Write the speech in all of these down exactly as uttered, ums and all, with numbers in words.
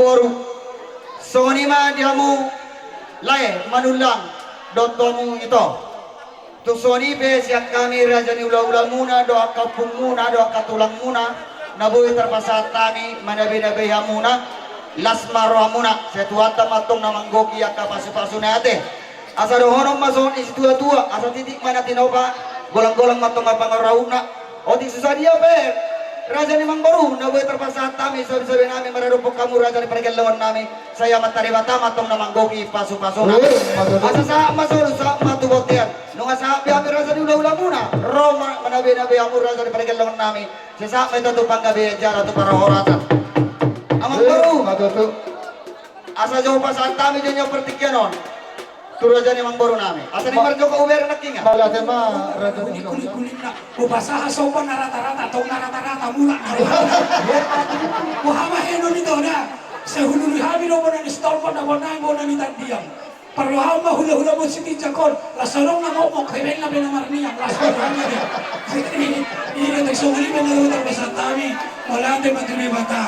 Boru, songon i ma di hamu lae Manullang dohot hamu ito. Tung songon i pe sian hami raja ni hulahulamuna dohot angka ompungmuna dohot angka tulangmuna na boi tarpasahat hami manabenabe hamuna, las ma rohamuna, sai Tuhanta ma antong na manggohi angka pasupasuna ate. Asa dohonon ma songon ni situatua, asa titik ma na tinopa, golanggolang ma antong pangarahutna. Otik so sadia pe raja ni amangboru na boi tarpasahat hami sabisabinami maradophon hamu raja ni pargellengon nami, sai Amanta Debata ma antong na manggohi pasupasuna. Asa sahat ma solu, sahat ma tu bontean. Nunga sahat be hami raja ni hulahulamuna, ro ma manabenabe hamu raja ni pargellengon nami, sai sahat ma hita tu panggabean jala tu parhorasan. Amangboru, asa jo pasahat hami jo nian partingkian on tu raja ni amangboru nami. Asa di marjoka ubere nangkingan. Mauliate ma raja ni amangboru. Hupasahat somba na ratarata, tong na ratarata, mulak na ratarata. Boha ma heno ni toda. Sai hulului hami do bona ni Stolpon, na bona ni bona ni Tandiang. Parroham ma hulahula bo sitinjak on. Las adong na mokmok, hepengna pe na marniang, las adong na dia. Ida tek songon i pe na tarpasahat hami. Mauliate ma tu Debata.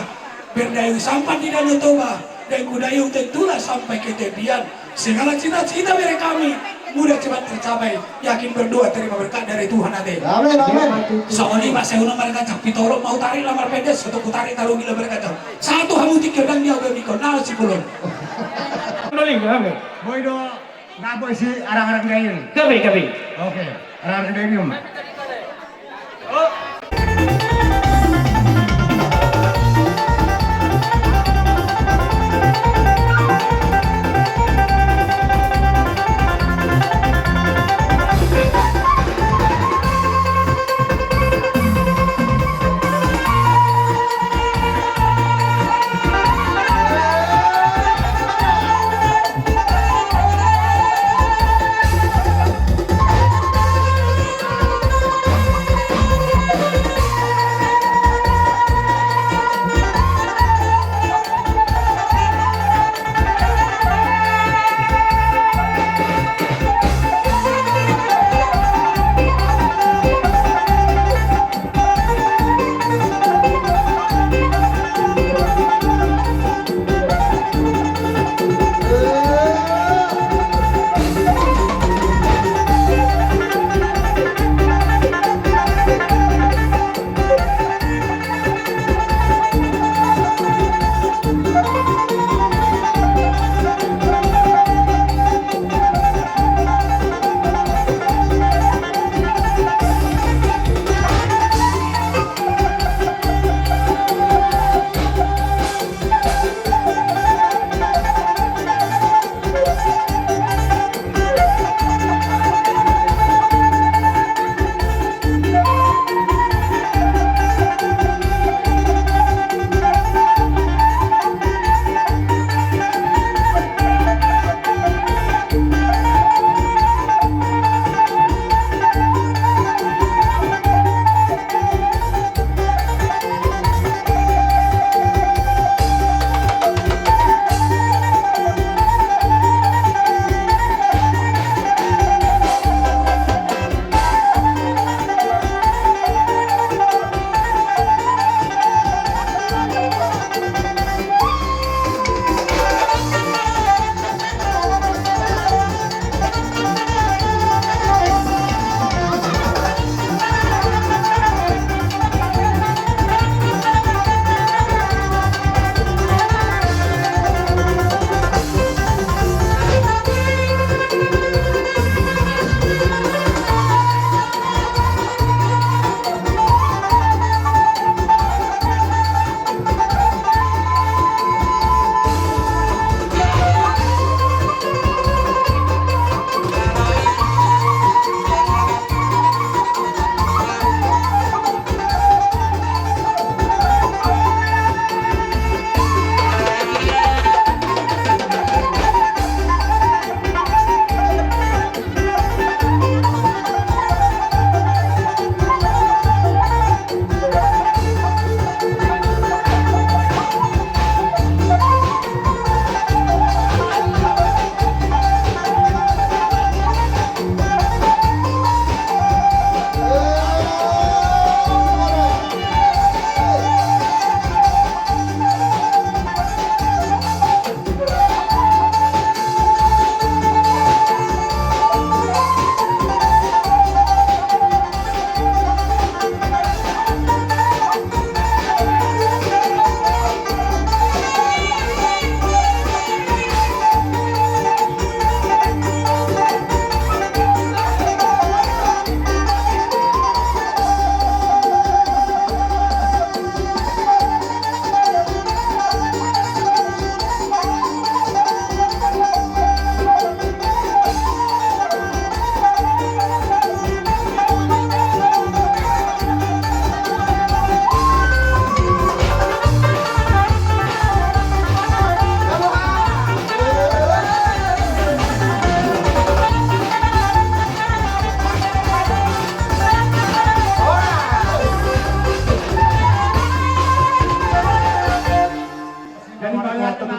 Berdayung sampan di Danau Toba, dan ku dayung tentulah sampai ke tepian. Segala cita-cita bere kami mudah cepat tercapai. Yakin berdoa terima berkat dari Tuhan ate. Amin, amin. Songon i ma sai unang margancang, pitolok ma hutarik lam marpendek, sotung hutarik talu gila margancang. Satu hamu tingki dan dia udah mikol, nah si kulon. Balik, amin. Boi do. Nga boi si arang-arang dayung. Gabe, gabe. Oke, arang-arang dayung.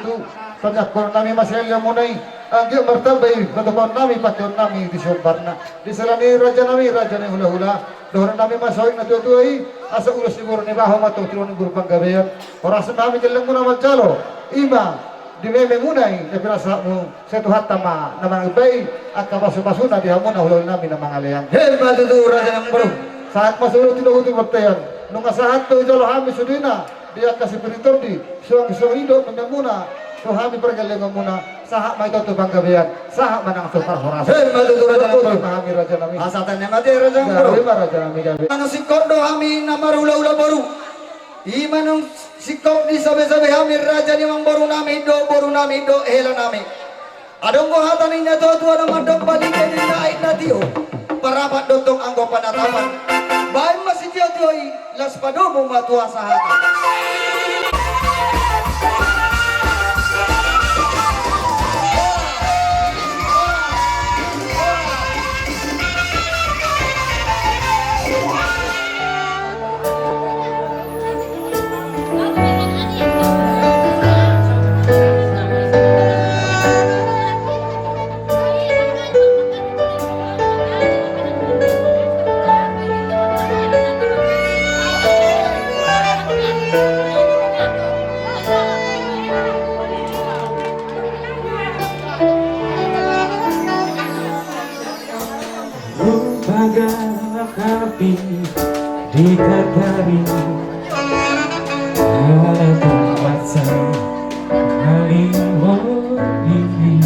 Tu, tangiangkon nami ma sian lelengmuna i, anggiat martamba i patupaon nami, pangkeon nami di sombarna. Di sela ni raja nami, raja ni hulahula, dohonon nami ma songon na tuatua i, asa ulos ni boru ni baho ma tong tiruan ni boru Panggabean. Horas ma hami lelengmuna manjalo, i ma di mememuna i, na pinasahatmu, sai Tuhanta ma na mangalap i, angka pasupasuna di hamuna hulahula nami na mangalean. Emma tutu raja nami boru. Sahat ma sude tu dohot tu bontean, nunga sahat do hujalo hami sudena, di angka sipir ni tondi, suang songon i do mememuna, tu hami pargellengonmuna, sahat ma i tu Panggabean, sahat ma nang tu parhorasan. Emma tutu raja nami boru. Hami raja nami. Asa tanda mate raja nami boru. Gabe ma raja nami gabe. Manang singkop do hami na marhulahula boru. I ma nang singkop ni sabesabe hami raja ni amangboru nami dohot boru nami dohot hela nami. Adong do hata ni na tuatua na mandok balike ninna aek na tio, parapat do tong anggo panatapan. Baen ma sitiotio i, laos padomu ma tu asa hata. Rupa galak api di tatari, ala tumpat sai halimon diri.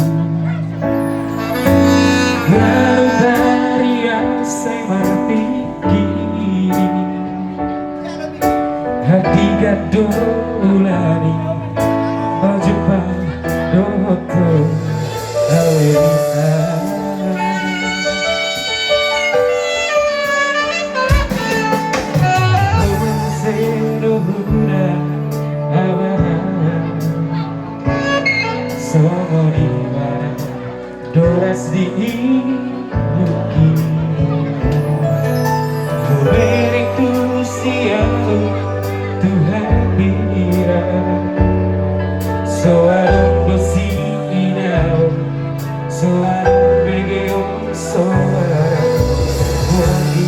Ganup ari ahu sai marpingkiri. Hatiga do ula ni pajumpang dohot tu awe ni ari. Roman se do huda abang-abang, songon i ma nang doras di iluki. Hubereng tu siahu tu hambira, so adong do sinaon, so adong begeon, so adong wangi.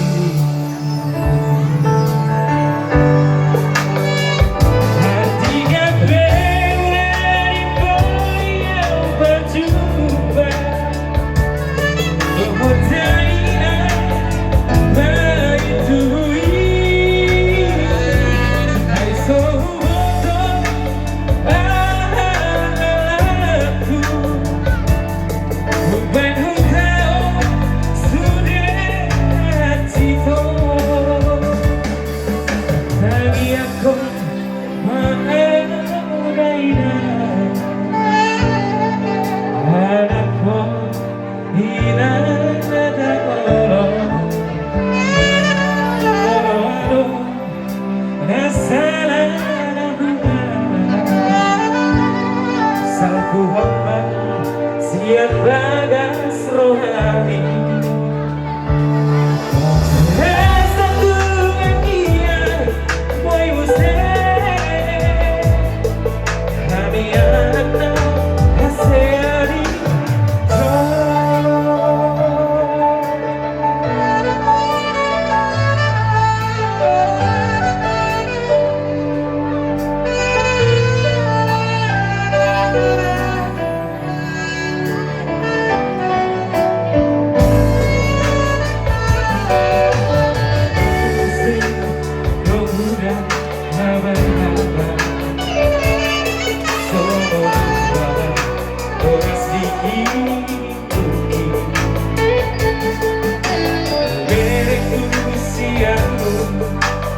Sian bagas rohami.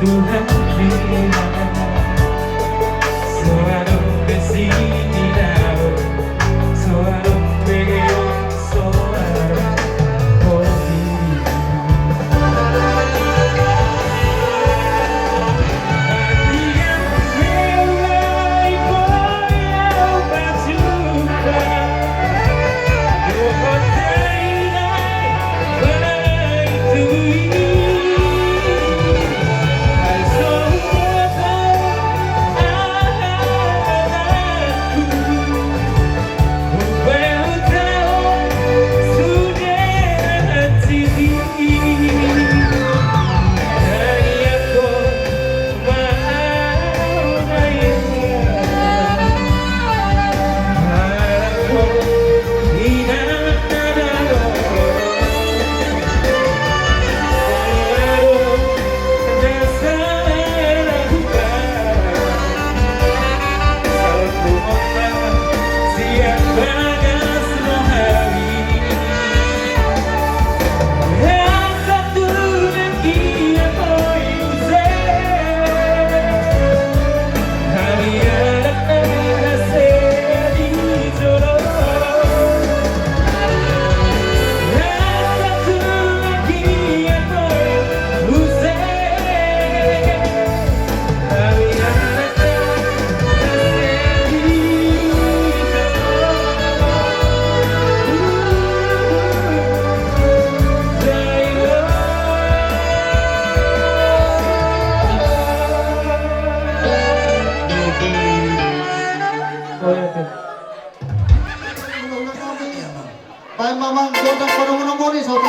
Tuhan, so adong be sinaon, so adong be geon, so adong be wangi. Baen ma amang gondang panongon-nongon i, saut.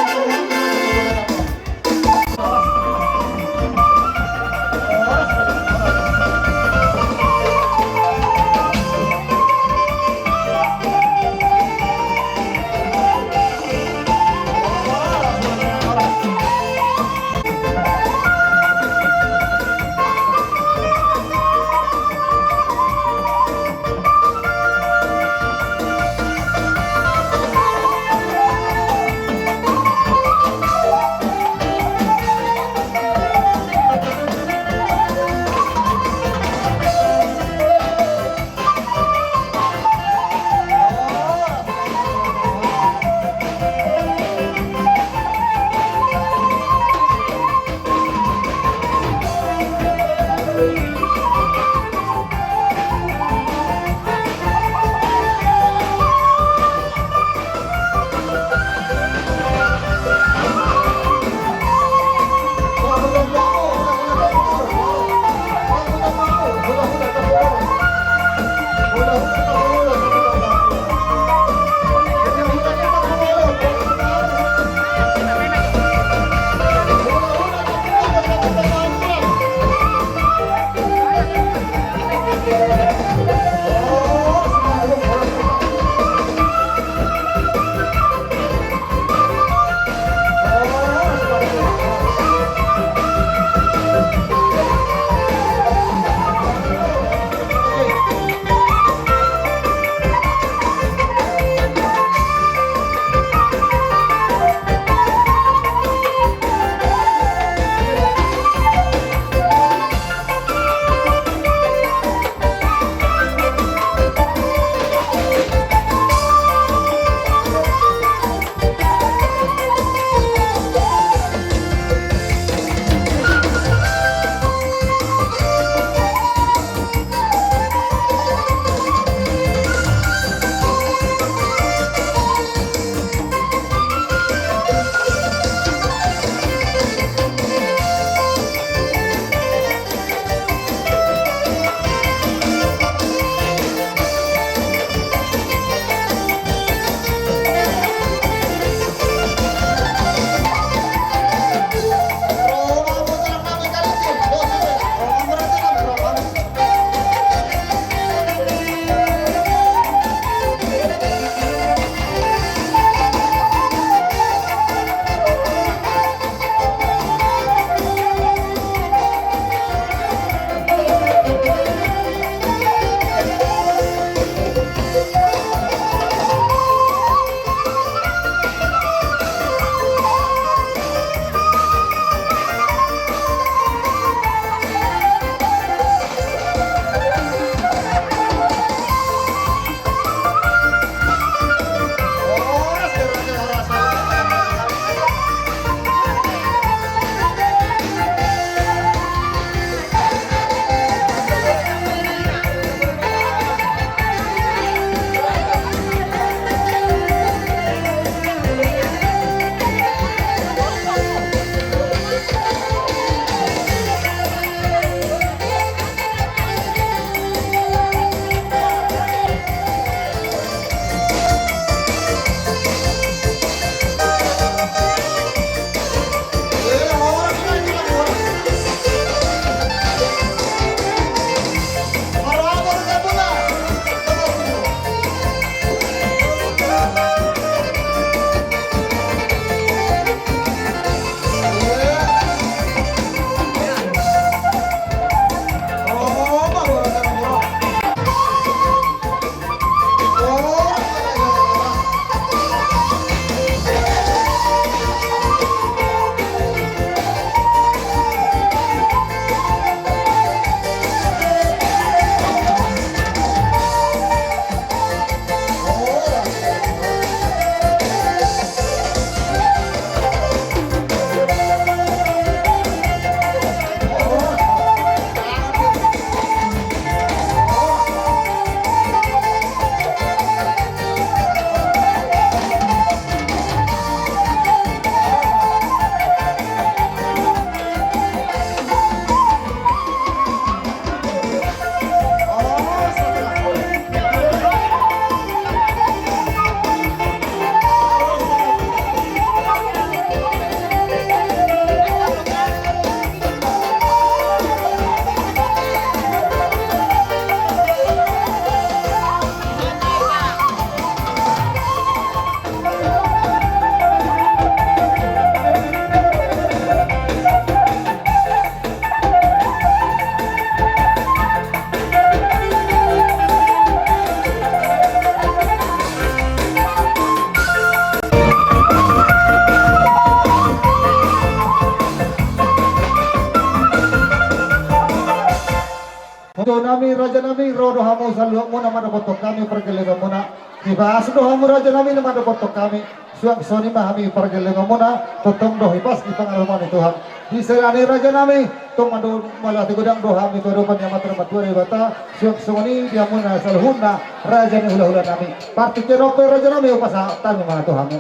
saluhutmuna mandapothon hami pargellengonmuna. Hipas do hamu raja nami na mandapothon hami. Suang songon i ma hami pargellengonmuna, tongtong do hipas di pangaramoti ni Tuhan. Di sela ni raja nami, tong mandok mauliate godang do hami tu adopan ni Amanta na martua Debata, suang songon i di hamuna saluhutna raja ni hulahula nami. Partingkian on pe raja nami, hupasahat hami ma tu hamu.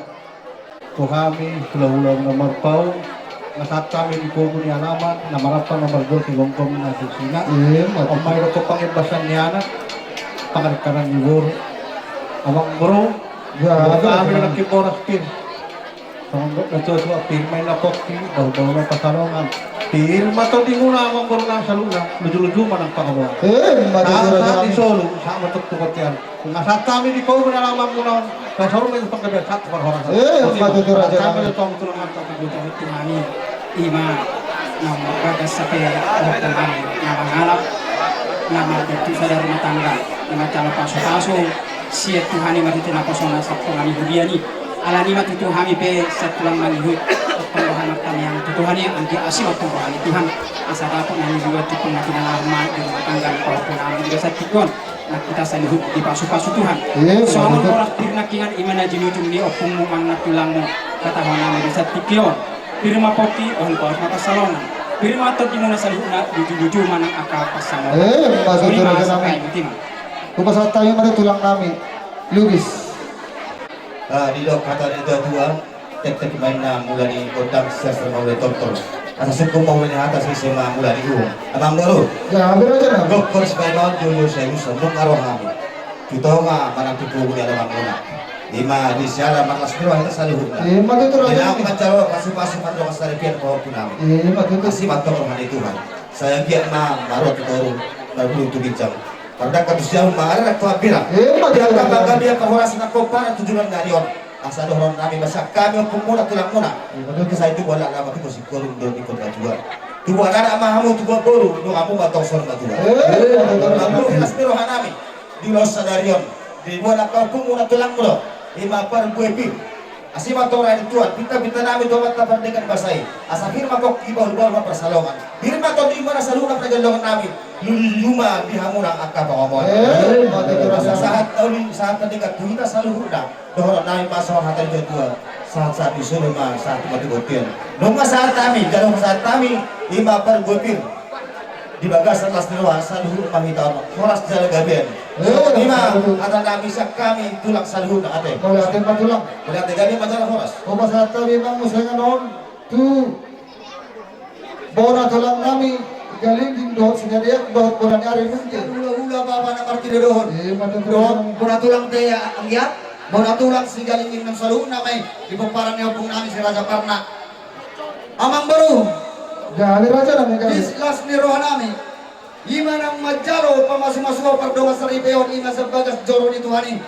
Tu hami hulahula na marpaung, na sahat hami di pogu ni alaman, na marampang na margohi gomgom na susina. Ima tutu. On ma i dohot pangimbasaan ni anak, pangarantoan ni boru. Amang boru. Ya, hami na nangkin boras pir. Songon na tuatua, pir ma inna pongki, bahulbahul ma pansalongan. Pir ma tondimuna amang boru nang saluhutna, lujuluju ma nang pangomoan. Ima tutu raja nami. Sahat di solu, sahat ma tu bontean. Nunga sahat hami di pogu ni alamanmuna on, na saur ma i panggabean, sahat tu parhorasan. Ima tutu raja nami. Sahat hami di pogu ni alamanmuna on. Ima na mambagas hape, na mangalap, na mambentuk sada rumah tangga, na manjalo pasupasu sian Tuhan i marhite naposona sahat tu na di hurian i. Alani i ma tutu hami pe sian tulang mangihut, tongtong do hami martangiang tu Tuhan i, anggiat asi ma tongtong roha ni Tuhan, asa dapot na nibuat tu panggabean na laho ma di rumah tangga ni pahompu nami di bagasan tingki on. Nang hita saluhut dipasupasu Tuhan. Ima tutu. Songon boras pir nangkiningan, ima na jinujung ni ompungmu manang na tulangmu, hata hona ma di bagasan tingki on. Pir ma pongki, bahulbahul ma pansalongan. Pir ma tondimuna saluhutna, lujuluju ma nang angka pansamotan. Ima tutu raja nami. Songon i ma asa paima. Hupasahat hami ma tu tulang nami. Lugis. Ah, didok hata ni natuatua, tektek ma inna mula ni gondang, sirsir ma mula ni tortor. Asa sungkun ma mula ni hata, sise ma mula ni uhum. Amang boru. Ya, amang boru. Gokhon sipaima on, jolo sai usa, nunga ro hami tu tonga manang tu pogu ni alamanmuna. Ima di siala marlas ni roha hita saluhutna. Ima tutu raja nami. Di na manjalo pasupasu, mandongani saripeon pahompu nami. Ima tutu. Asi ma tongtong roha ni Tuhan. Sai anggiat ma marroha tu toru, marbulung tu ginjang. Mardangka tu siamun, mangarerek tu hambirang. Ima tutu. Di angka panggabean parhorasan na pomparan tu joloan ni ari on. Asa dohonon nami ma sian hami ompungmuna, tulangmuna. Ima tutu. Sai tubu halak lama, tubu singkoru, dohot ingkon na tua. Tubu anak ma hamu, tubu boru, nunga hamu ma tong songon na tua. Ima tutu. Manggohi las ni roha nami. Di ulos sadari on, diboan angka ompungmuna, tulangmu do. Ima parbue pir. Asi ma tongtong roha ni Tuhan, pintapinta nami tu Amanta Pardenggan Basa i. Asa pir ma pongki, bahulbahul ma pansalongan. Pir ma tondimuna saluhutna pargellengon nami. Lujuluju ma di hamuna angka pangomoan. Ima tutu raja nami. Asa sahat na uli, sahat na denggan tu hita saluhutna. Dohonon nami ma songon hata ni natuatua. Sahat-sahat ni solu ma, sahat ma tu bontean. Nunga sahat hami, jala nunga sahat hami, ima parbue pir. Di bagasan las ni roha saluhut ma hita on, horas jala gabe. Ima hata nami sian hami tulang saluhutna, ate. Mauliate ma tulang. Mauliate, gabe ma jala horas. Hupasahat hami ma muse songon on tu bona tulang nami, Galingging dohot Singadeak dohot bona ni ari nunga. Hulahula bapa na martinodohon. Ima tutu. Dohot bona tulang te, anggiat bona tulang si Galingging nang saluhutna ma i di pomparan ni ompung nami si Raja Parna. Amang boru. Jadi raja nami kami. Di las ni roha nami. Ima nang manjalo pamasumasuon, pardongansaripeon, ima sian bagas joro ni Tuhan i.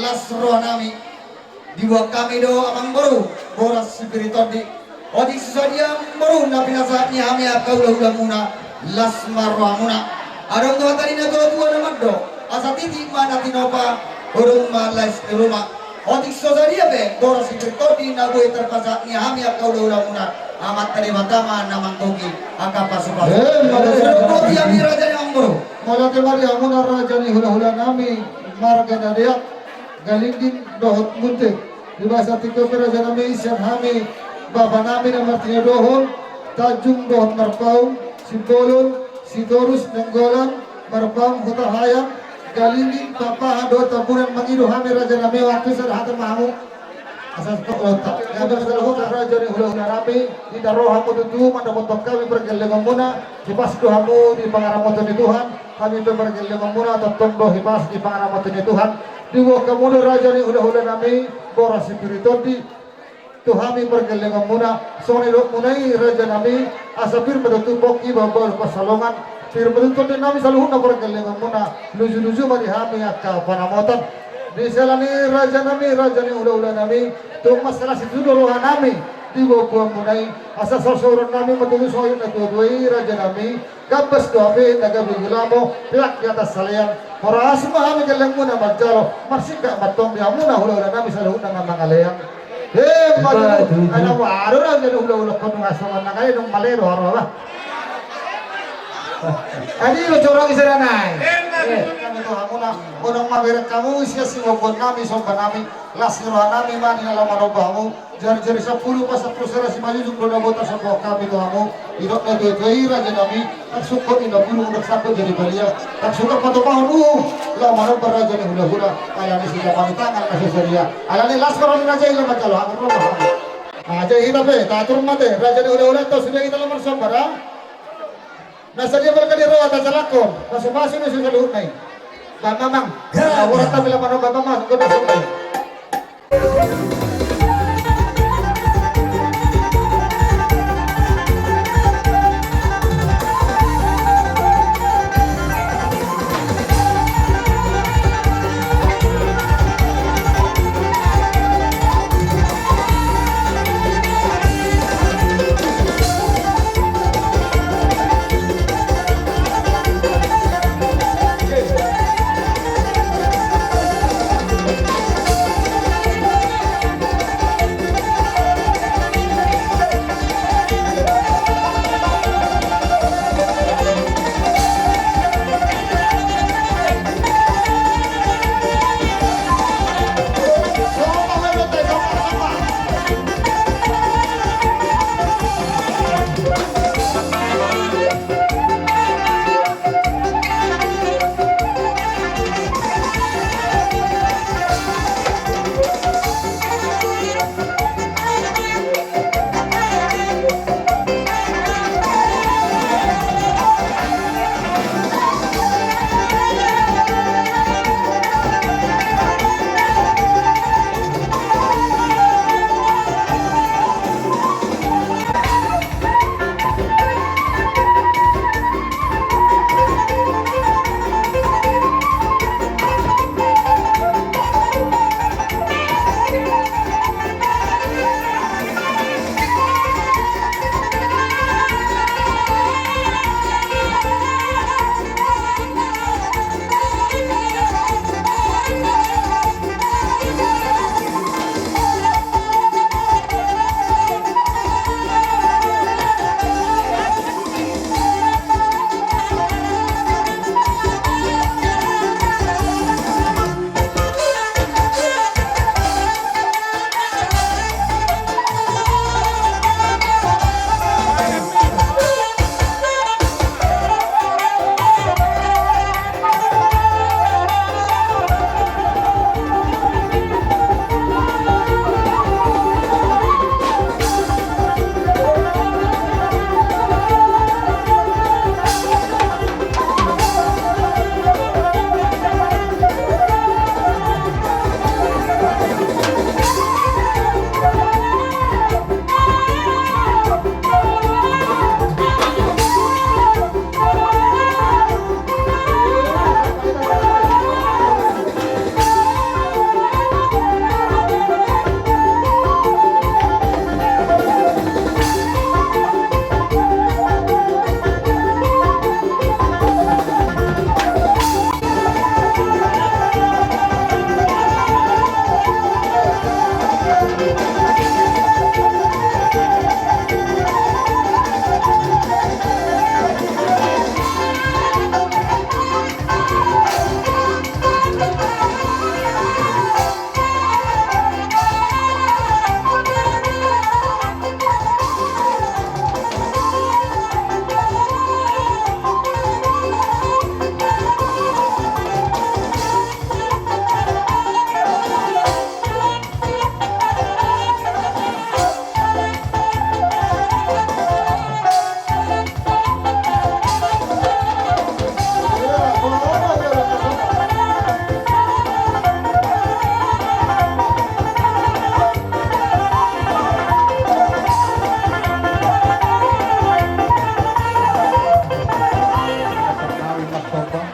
Las roha nami. Diboan hami do amang boru, boras sipir ni tondi. Otik so sadia amang boru na pinasahat ni hami angka hulahulamuna, las ma rohamuna. Adong do hata ni natuatua na mandok, asa titik ma na tinopa, hudung ma las ni ruma. Otik so sadia pe boras sipir ni tondi na boi tarpasahat ni hami angka hulahulamuna, Amanta Debata ma na manggohi angka pasupasu. Eh, mauliate. Songon i ma di hami raja ni amang boru. Mauliate ma di hamuna raja ni hulahula nami, marga Nadeak, Galingging dohot Munte. Di bagasan tingki on pe raja nami, sian hami bapa nami na martinodohon, Tanjung dohot Marpaung, Simbolon, Sitorus, Nainggolan, Marpaung, Hutahaean, Galingging, Pakpahan dohot Tambunan, mangido hami raja nami, waktu sada hata ma hamu. Asa tok lontak. Hami saluhutna raja ni hulahula nami, inda ro hamu tutu mandapothon hami pargellengonmuna, hipas do hamu di pangaramoton ni Tuhan, hami pe pargellengonmuna tongtong do hipas di pangaramoton ni Tuhan. Diboan hamu do raja ni hulahula nami, boras sipir ni tondi. Tu hami pargellengonmuna, songon na nidokmuna i raja nami, asa pir ma tutu pongki, bahulbahul pansalongan, pir ma tutu tondi nami saluhutna pargellengonmuna, lujuluju ma di hami angka panamotan. Di sela ni raja nami, raja ni hulahula nami, tung mansai las situtu do roha nami, di buanbuanmuna i, asa saursauronnami ma tutu songon na nidok ni natuatua i raja nami, Gambas do hape na gabe gulamo, peak di atas salean. Horas ma hami gellengmuna manjalo, marsingkat ma tong di hamuna hulahula nami saluhutna na mangalean. He, maju. Ai na baru na jadi hulahula, kondung asongan na kali dong male do haro bah. Adi lo corong isera nai. Hami tu hamuna, unang mamereng hamu sian siboanboan nami, somba nami, las ni roha nami ma ninna laho manomba hamu. Jari-jari sampulu, pasampulu sada, simanjujung do na boi tasomba hami tu hamu. Didok na tuatua i raja nami, ndang sungkot inda bulung, ndang sangkot jadi balian, ndang sungkot patupahon uhum laho manomba raja ni hulahula. Alani sijamaon tangan na so sadia, alani las roha ni raja i laho manjalo hangoluan hamu. Jadi hita pe tatur ma ate, raja ni hulahula, tong sude hita laho marsomba da. Na sadia balga ni roha tajalangkon, pasupasu ni sude saluhutna i. Bang Mamang. Ya, borat ya. Tapi laho manomba Mamang, sude na songon i.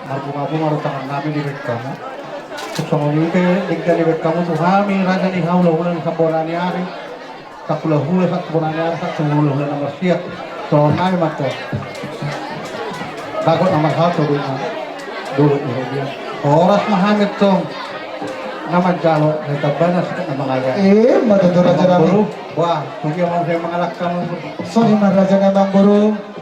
Marbunga-bunga do tangan nami dibahen hamu. Songon i pe denggan dibahen hamu tu hami raja ni hulahula ni sian bona ni ari. Sahulahula, sahubona ni ari, sahulahula na marsiat. Songon i ma antong. Bagot na marhalto do i na. Dolok do i dia. Horas ma hami antong na manjalo, na tambana sikat na mangalehon. Eh, ma tutu raja nami. Wah, tu dia ma hami mangalangka ma. Songon i ma raja nami, amangboru,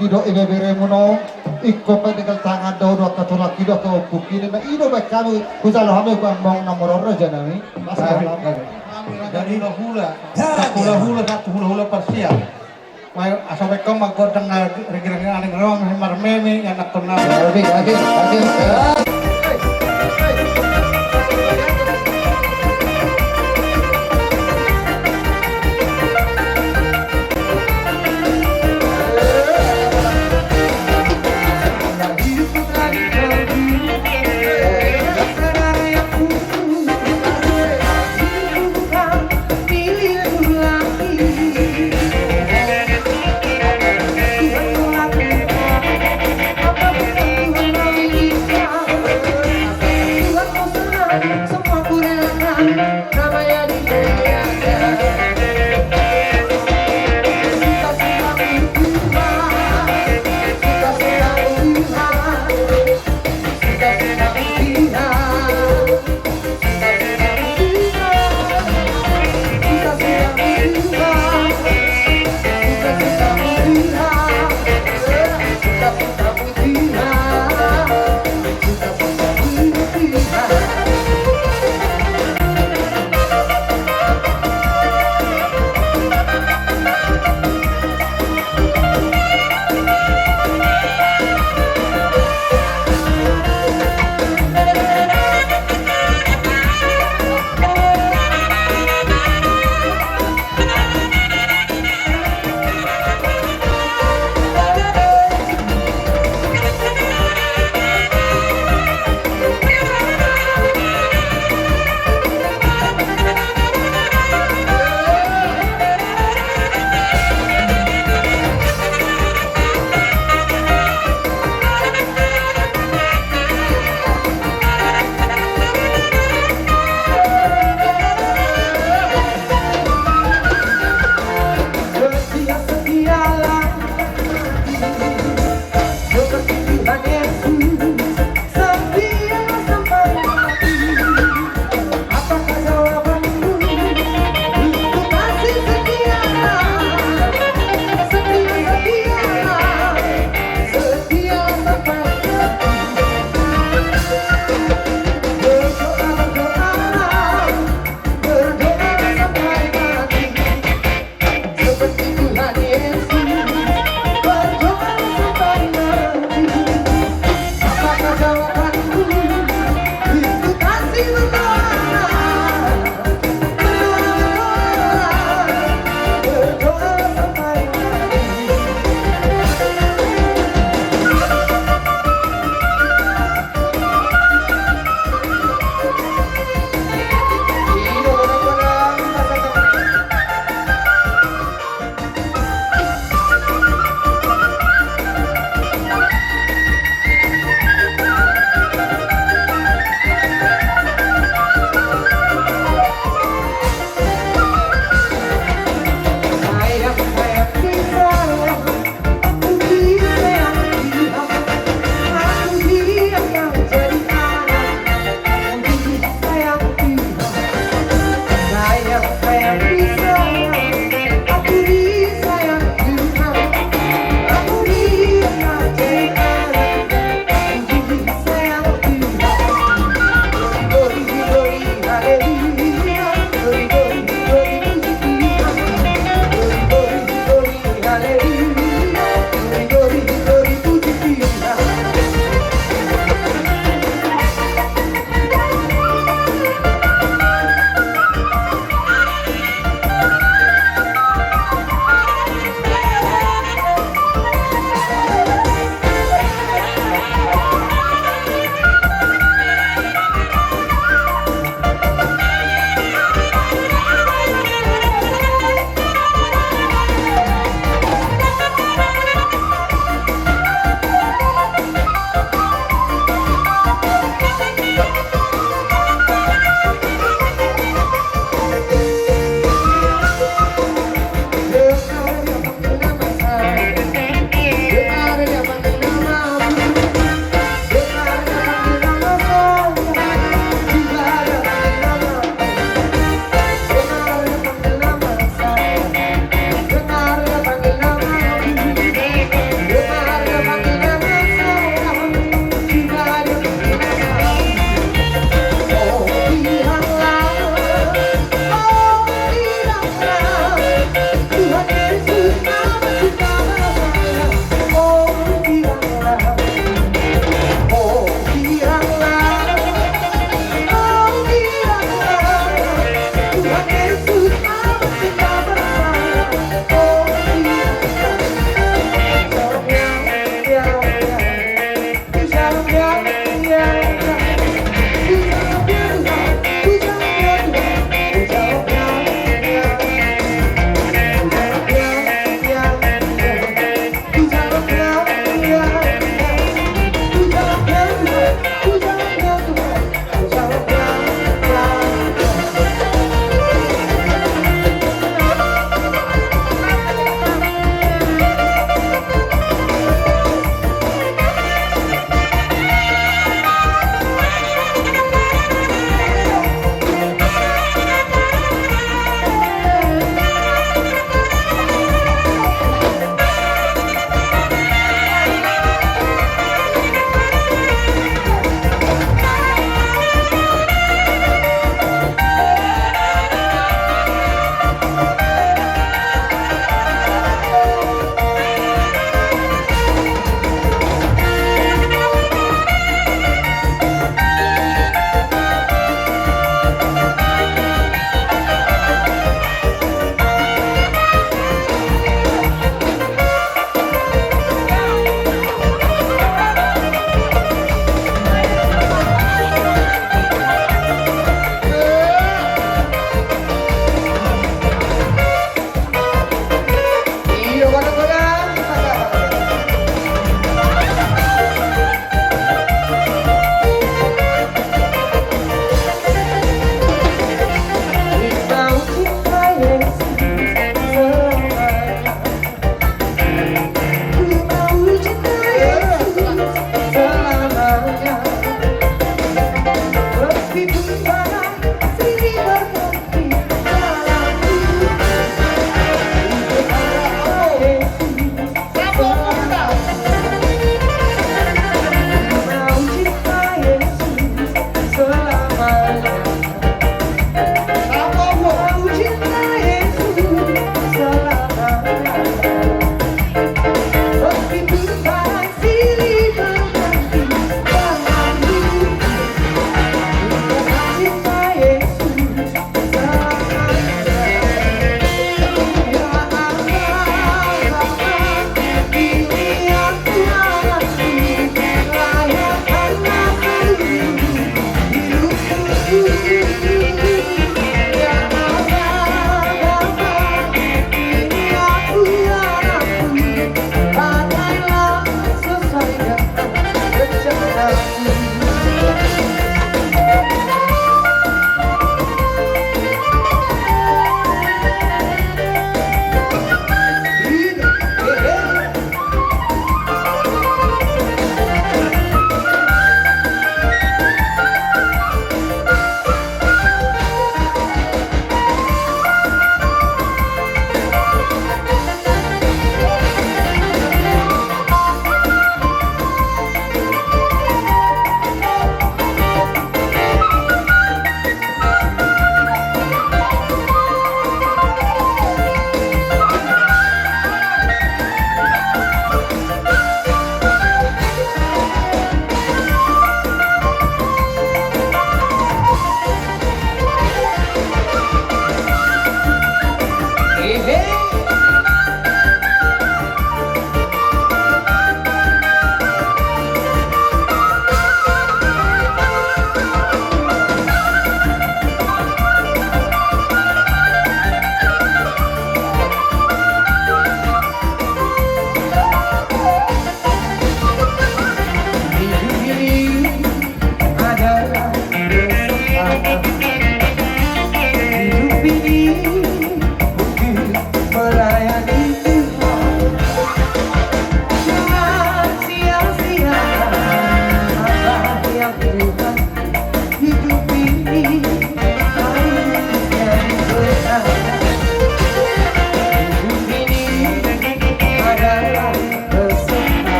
didok ibeberemuna on. Ingkon pe dengan tangan do do angka tulangki do angka ompungki, na i do baen hami, hujalo hami amang na maroro jana i. Jadi hula-hula, hula-hula satu hula-hula parsial. Asa baen hamu ma gondang na renggi-renggi, aning roang marmeme ianakkon nami. Oke, oke, oke.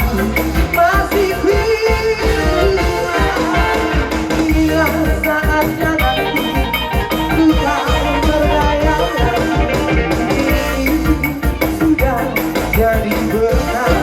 Masih hilang saatnya nanti, ku tak berdaya lagi, sudah jadi benar.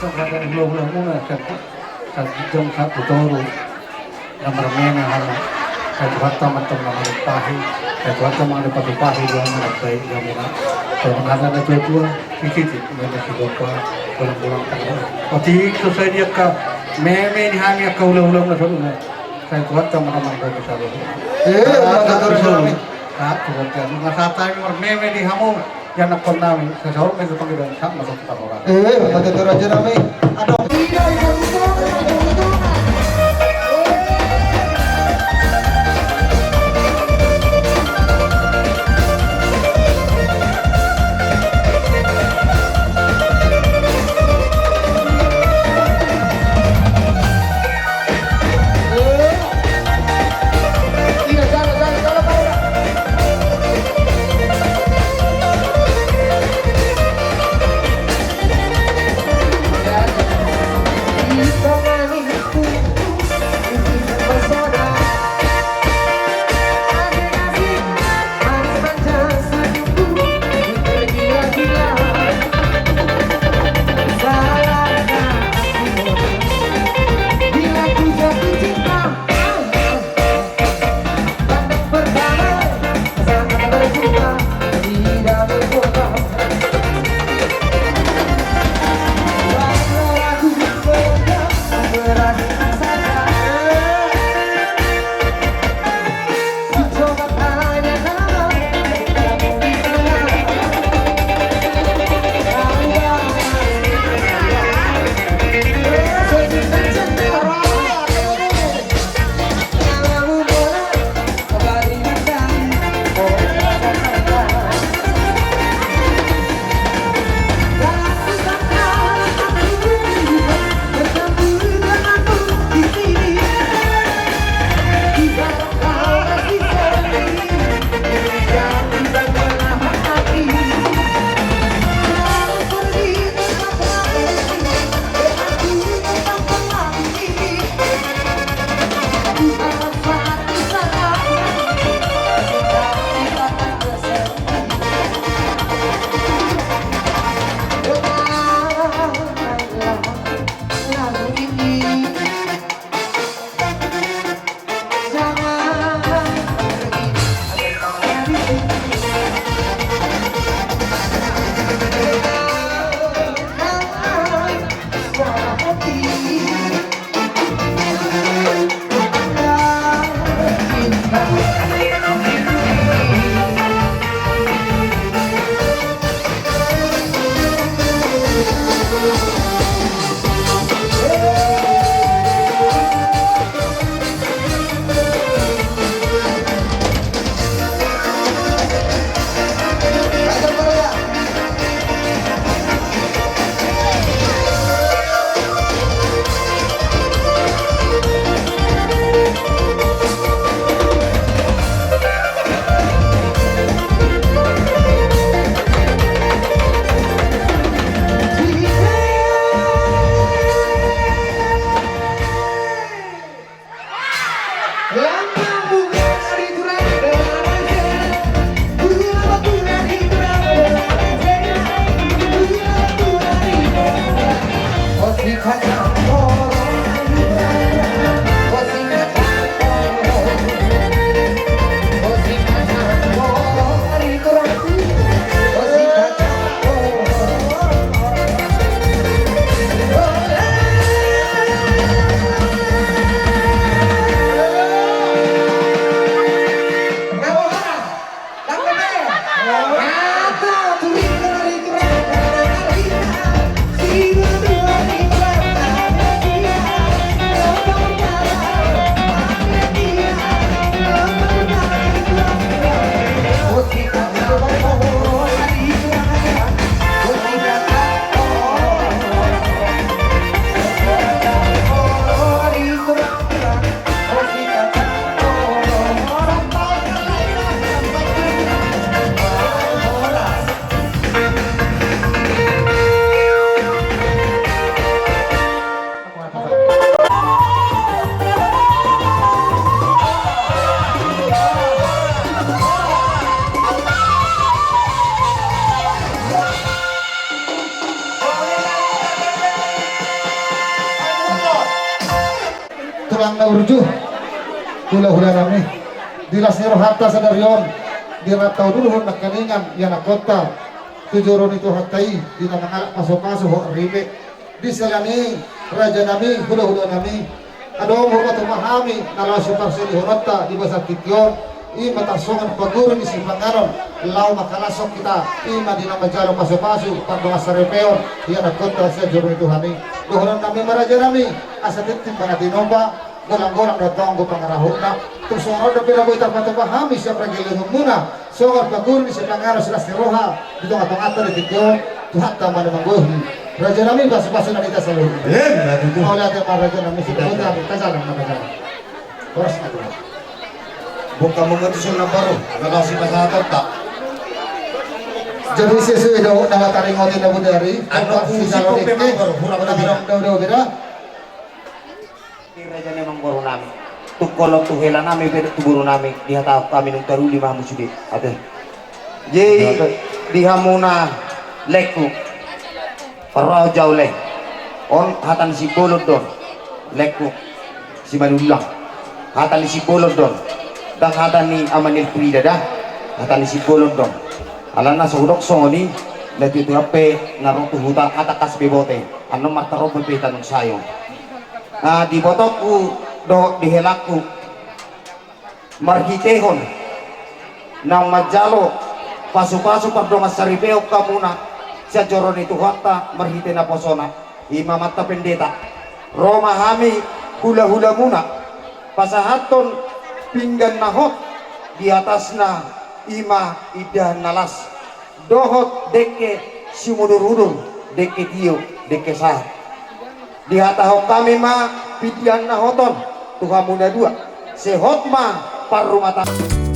Hula-hula muna, sa-, sa-, jam satu toru. Na marmeme hamu. Sai Tuhanta ma antong na manumpahi. Sai Tuhanta ma na patupahi di hamu na baik di hamuna. Sai mangana na tua-tua, sititi, meme si Bapak, bolang-bolang tangga. Otik so sai di angka meme ni hami angka hula-hula muna saluhutna. Sai Tuhanta ma na manggohi saluhutna. Eh, ah, mata tua-tua. Ah, Tuhanta. Masa hami marmeme di hamu. Ianakkon nami, sai saur ma i tu pangidoan, sahat ma tu parhorasan. Eh, mata tua raja nami. Adong. Tulang na burju, hula-hula nami, di las ni rohanta sadari on, di rap taudurhon nangkiningan ianakhonta tu joro ni Tuhanta i, di na mangalap pasu-pasu hot ripe. Di siala ni i, raja nami, hula-hula nami, adong hupasahat hami na laho siparsadihononta di bagasan tingki on, i ma tarsongon paguru ni sipanganon, laho mangkalashon hita, i ma di na manjalo pasu-pasu pardongansaripeon ianakhonta sian joro ni Tuhan i. Dohonon nami ma, raja nami, asa tintin ma na tinompa, golang-golang do tonggo pangarahutna. Tung songon on dope na boi tarpatupa hami sian pargellengonmuna songon paguru ni sipanganon, silas ni roha di tonga-tonganta di tingki on. Tuhanta ma na manggohi, raja nami, pasu-pasu na di hita saluhutna. Emma tutu. Mauliate ma, raja nami, sude. Tajalang ma, tajalang. Horas ma, tulang. Buka memutus na baru, kalau si pasahatonta. Jadi sesuai do na taringot ni na bodari. Anu, si kusi jalo buka dengke. Memang baru, hura-hura. Beda, beda, beda. Raja ni amangboru nami, tu holong tu hela nami pe dohot tu boru nami, dihatahon hami nunga taruli ma hamu sude. Ate. Jadi di hamuna, lengku, parrohahon jau, leng. On hata ni Simbolon do on, lengku, Simanullang. Hata ni Simbolon do on, ndang hata ni ama ni Elfrida da. Hata ni Simbolon do on. Alana so hudok songon i, na tutu pe na ro tu huta, hata kas be bote. Annon martarombo pe hita nunga sae on. Ah, di ibotongku dohot di helangku, marhitehon naung manjalo pasu-pasu pardongansaripeon hamuna sian joro ni Tuhanta marhite naposona, i ma amanta pendeta. Ro ma hami hula-hulamuna pasahathon pinggan na hot, di atasna i ma indahan na las, dohot dengke simudur-udur, dengke tio, dengke sahat. Dihatahon hami ma pindian na hot on tu hamu na dua. Sehot ma parrumatangga.